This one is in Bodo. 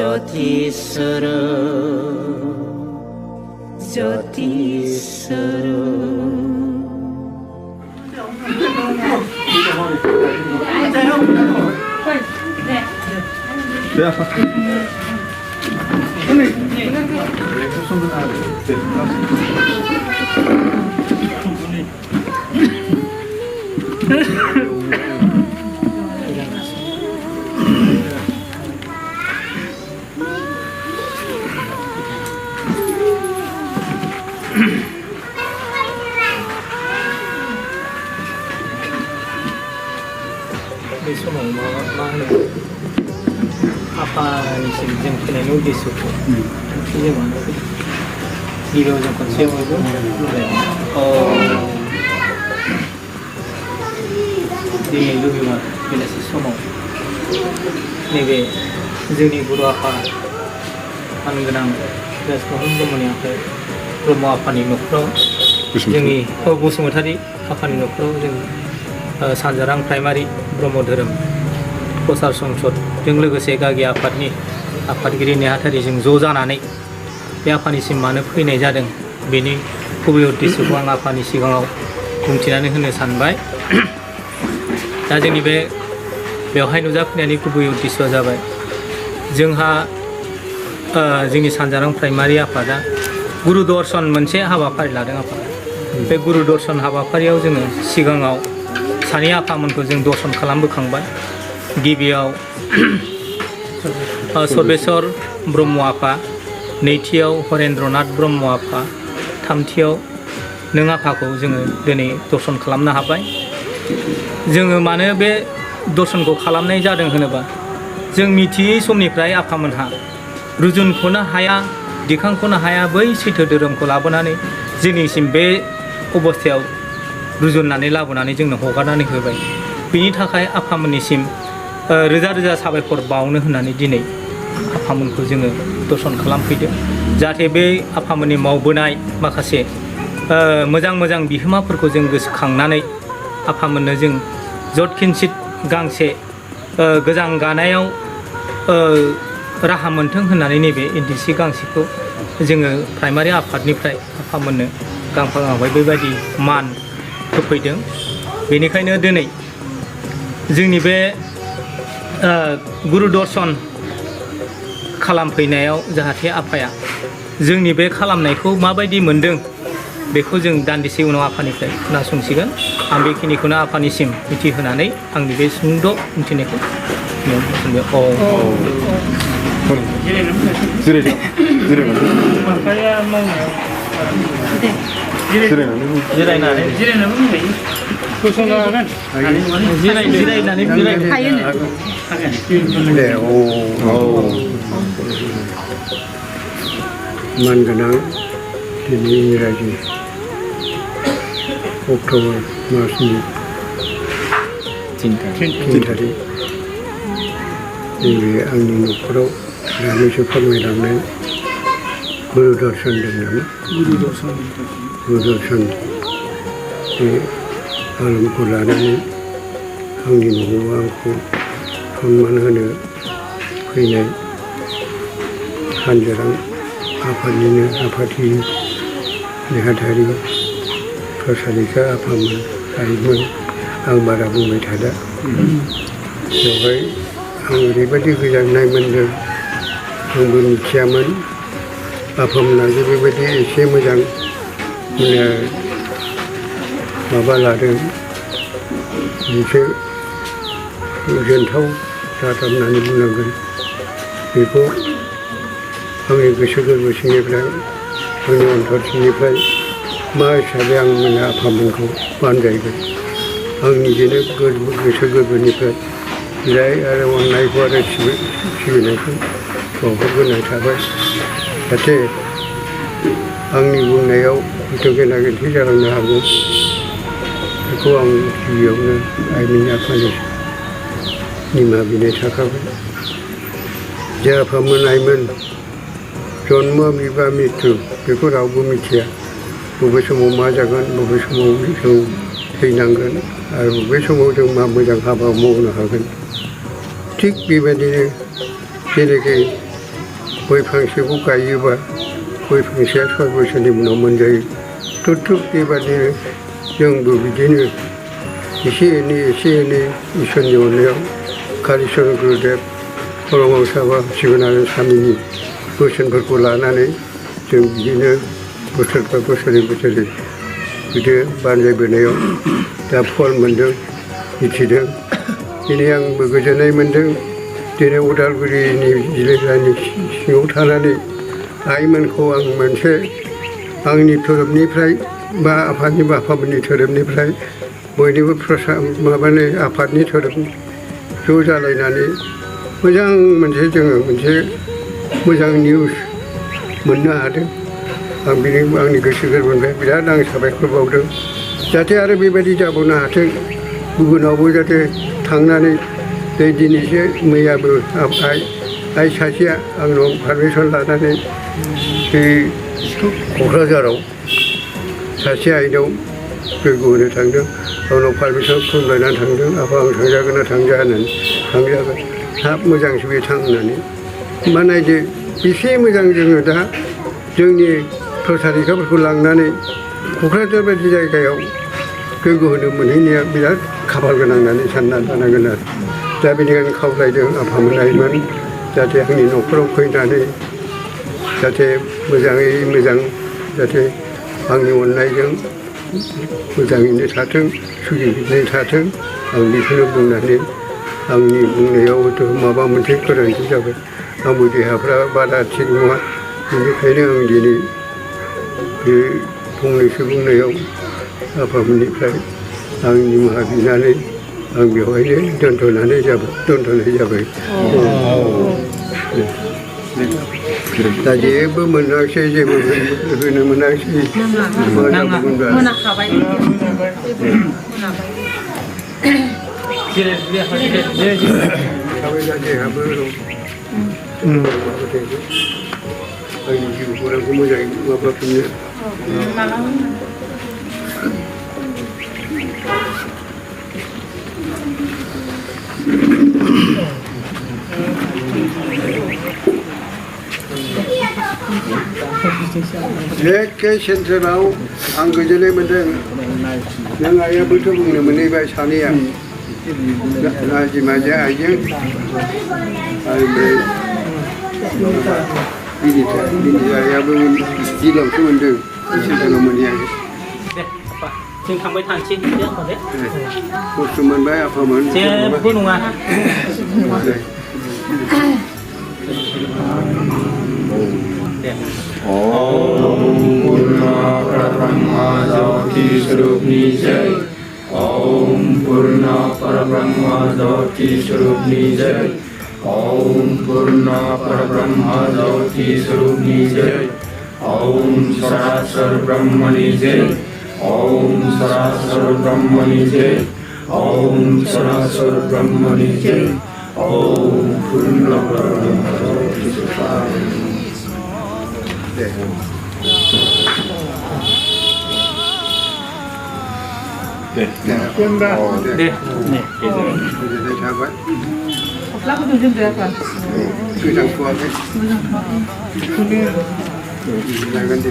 이 소문 마는 아빠는 지금 그냥 여기 있었고 이제 많은데 이거 잠깐 세우고 네 여기만 그래서 소문 네게 जोंनि बर' आफा मान गोनां राजकुमार ब्रह्मनि आखाइ ब्रह्म आफानि न'खराव जोंनि बसुमतारी आफानि न'खराव जों सानजारां प्राइमारि ब्रह्म धोरोम प्रसार संसदजों लोगोसे गागि आफादनि आफादगिरि नेहाथारिजों ज' जानानै बे आफानिसिम मानो फैनाय जादों बेनि गुबै उद्देश्यखौ आं आफानि सिगाङाव बुंथिनानै होनो सानबाय। दा जोंनि बेवहाय नुजाफैनायनि गुबै उद्देश्यआ जाबाय जोंहा जोंनि सानजारां प्राइमारि आफादा गुरु दर्शन मोनसे हाबाफारि लादों आफा बे गुरु दर्शन हाबाफारियाव जोङो सिगाङाव सानै आफामोनखौ जों दर्शन खालामबोखांबाय। गिबियाव सर्वेश्वर ब्रह्म आफा, नैथियाव हरेन्द्रनाथ ब्रह्म आफा, थामथियाव नों आफाखौ जोङो दिनै दर्शन खालामनो हाबाय। जोङो मानो बे दर्शनखौ खालामनाय जादों होनोबा जों मिथियै समनिफ्राय आफामोनहा रुजुनख'नो हाया दिखांख'नो हाया बै सैथो धोरोमखौ लाबोनानै जोंनिसिम बे अबस्थायाव रुजुननानै लाबोनानै जोंनो हगारनानै होबाय। बिनि थाखाय आफामोननिसिम रोजा रोजा साबायखर बावनो होननानै दिनै आफामोनखौ जोङो दर्शन खालामफैदों। जाहाथे बे आफामोननि मावबोनाय माखासे मोजां मोजां बिहोमाफोरखौ जों गोसोखांनानै आफामोननो जों जतखिनसित गांसे गोजां गानायाव राहा मोनथों होननानै नैबे इन्दिसि गांसेखौ जोङो प्राइमारि आफादनिफ्राय आफामोननो गांफा गांबाय बेबायदि मान होफैदों। बेनिखायनो दिनै जोंनि बे गुरु दर्शन खालामफैनायाव जाहाथे आफाया जोंनि बे खालामनायखौ माबायदि मोनदों बेखौ जों दान्दिसे उनाव आफानिफ्राय खोनासंसिगोन। आं बेखिनिखौनो आफानिसिम मिथिहोनानै आंनि बे सुंद' मिथिनायखौ मान गोनां दिनै इंराजि अक्ट'बर मासनि 3 थारिख नैबे आंनि न'खराव दानिसो फोरमायलांनाय गुरु दर्शन दं नामा गुरु दर्शन बे आलमखौ लानानै आंनि न'आव आंखौ सनमान होनो फैनाय सानजारां आफादनिनो आफादगिरि नेहाथारि प्रसारिका आफामोन थायोमोन। आं बारा बुंबाय थादा बेवहाय आं ओरैबायदि गोजोननाय मोन्दों आंबो मिथियामोन आफामोनाबो बेबायदि एसे मोजां माबा लादों मोनसे गोजोनथाव जाथारनानै बुंनांगोन। बेखौ आंनि गोसो गोरबो सिंनिफ्राय आंनि अन्तर सिंनिफ्राय मा हिसाबै आं मोनो आफामोनखौ बानजायगोन। आं निजेनो गोसो गोरबोनिफ्राय जाय आरो अननायखौ आरो सिबिनायखौ बावहरग्रोनाय थाबाय। जाहाथे आंनि बुंनायाव हयथ' गेना गोरोन्थि जालांनो हागौ बेखौ आं गिबियावनो आइमोन आफानि निमाहा बिनाय थाखाबाय। जे आफामोन आइमोन जन्म बिबा मृत्यु बेखौ रावबो मिथिया बबे समाव मा जागोन बबे समाव जों थैनांगोन आरो बबे समाव जों मा मोजां हाबा मावनो हागोन। थिग बेबायदिनो जेरैखि गय फांसेखौ गायोबा गय फांसेया 6 बोसोरनि उनाव मोनजायो थिग बेबादिनो जोंबो बिदिनो एसे एनै इसोरनि अननायाव कालिचरण गुरुदेब परमहंस बाबा शिबनारायण स्वामिनि बोसोनफोरखौ लानानै जों बिदिनो बोसोरफा बोसोरै बिदि बानजायबोनायाव दा फल मोन्दों मिथिदों दिनै आंबो गोजोननाय मोन्दों दिनै उदालगुरिनि जिल्लानि सिङाव थानानै आइमोनखौ आं मोनसे आंनि धोरोमनिफ्राय बा आफामोननि धोरोमनिफ्राय बयनिबो माबानि आफादनि धोरोम ज' जालायनानै मोजां मोनसे मोजां निउस मोननो हादों आं आंनि गोसो गोरबोनिफ्राय बिराद आं साबायखर बावदों जाहाथे आरो बेबायदि जाबावनो हाथों गुबुनावबो जाहाथे थांनानै दिनैसो मैयाबो आइ सासेया आंनाव पारमिसन लानानै बे क'क्राझाराव सासे आइनाव जयग' होनो थांदों आंनाव पारमिसन खुलुमलायनानै थांदों आफा आं थांजागोन ना थांजाया होननानै थांजागोन हाब मोजांसो बे थां होननानै होमबा नायदो बेसे मोजां जोङो दा जोंनि प्रसारिकाफोरखौ लांनानै क'क्राझार बायदि जायगायाव जयग' होनो मोनहैनाया बिराद खाफाल गोनां होननानै साननानै लानांगोन आरो दा बेनिखायनो खावलायदों आफामोन आइमोन जाहाथे आंनि न'खराव फैनानै जाहाथे मोजाङै मोजां जाहाथे आंनि अननायजों मोजाङैनो थाथों सुखिनो थाथों आं बेखौनो बुंनानै आंनि बुंनायाव हयथ' माबा मोनसे गोरोन्थि जाबाय आंबो देहाफ्रा बारा थिग नङा बेनिखायनो आं दिनै बे फंनैसो बुंनायाव आफामोननिफ्राय आं निमाहा बिनानै आं बेवहायनो दोनथ'नाय जाबाय दा जेबो मोनाखिसै जेबो होनो मोनाखिसै मोनाखाबाय आंनि जिउ खौरांखौ मोजाङै माबाफिननो एखे सेन्ट्रेलाव आं गोजोननाय मोन्दों नों आइयाबोथ' बुंनो मोनहैबाय सानैया नाजिमाजों आइजों ओमफ्राय बिनि आइयाबो जिलावसो मोन्दों सेन्ट्रेलाव मोनहैयाखै जों थांबाय थानोसै खस्थ' मोनबाय आफामोन जेबो नङा ज्योति स्वरूपनी जय ओम पूर्ण परब्रह्म ज्योति स्वरूपनी जय ओम पूर्ण परब्रह्म ज्योति स्वरूपनी जय ओम सरासर ब्रह्मणि जय ओम सरासर ब्रह्मणि जय ओम सरासर ब्रह्मणि जय ओम पूर्ण परब्रह्म ज्योति स्वरूपनी दे गोजोननाय थाबाय गस्लाखौ दोनदो गोजांथ'वाखै जागोन दे